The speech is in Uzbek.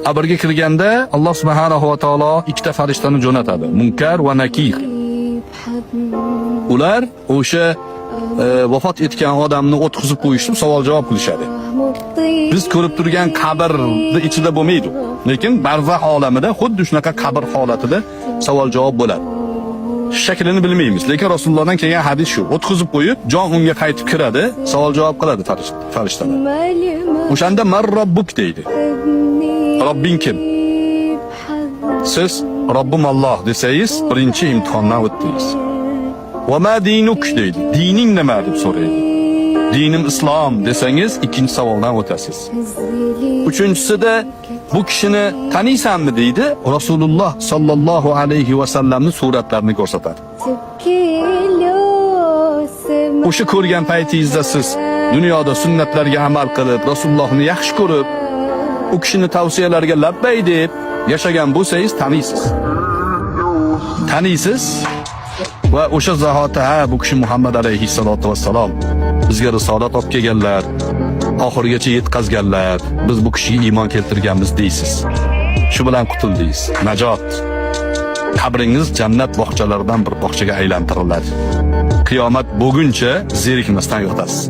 Qabrga kirganda Alloh subhanahu va taolo ikkita farishtani jo'natadi. Munkar va Nakir. Ular o'sha vafot etgan odamni o'tqizib qo'yishib savol javob qilishadi. Biz ko'rib turgan qabrni ichida bo'lmaydi. Lekin barzax olamida xuddi shunaqa qabr holatida savol javob bo'ladi. Shaklini bilmaymiz, lekin Rasulullohdan kelgan hadis shu. O'tqizib qo'yib, jon unga qaytib kiradi, savol javob qiladi farishtalar. O'shanda "Man robbuk" deydi. Robbing kim? Siz "Robbim Alloh" desangiz, birinchi imtihondan o'tdingiz. "Va ma dinuk" deydi. Dining nima deb so'raydi. "Dinim islom" desangiz, ikkinchi savoldan o'tasiz. Uchinchisida "Bu kishini taniysanmi?" deydi. Rasululloh sallallohu alayhi va sallamning suratlarini ko'rsatadi. O'sha ko'rgan paytingizda siz dunyoda sunnatlarga amal qilib, Rasulullohni yaxshi ko'rib, u kishini tavsiyalariga labbay deb yashagan bo'lsangiz, taniysiz. Taniysiz va o'sha zahoti, ha, bu kishi Muhammad alayhissalotu vassalom bizga risolat olib kelganlar, oxirigacha yetkazganlar, biz bu kishiga iymon keltirganmiz deysiz. Shu bilan qutuldingiz. Najot. Qabringiz jannat bog'chalaridan bir bog'chaga aylantiriladi. Qiyomat bo'lguncha zerikmasdan yotasiz.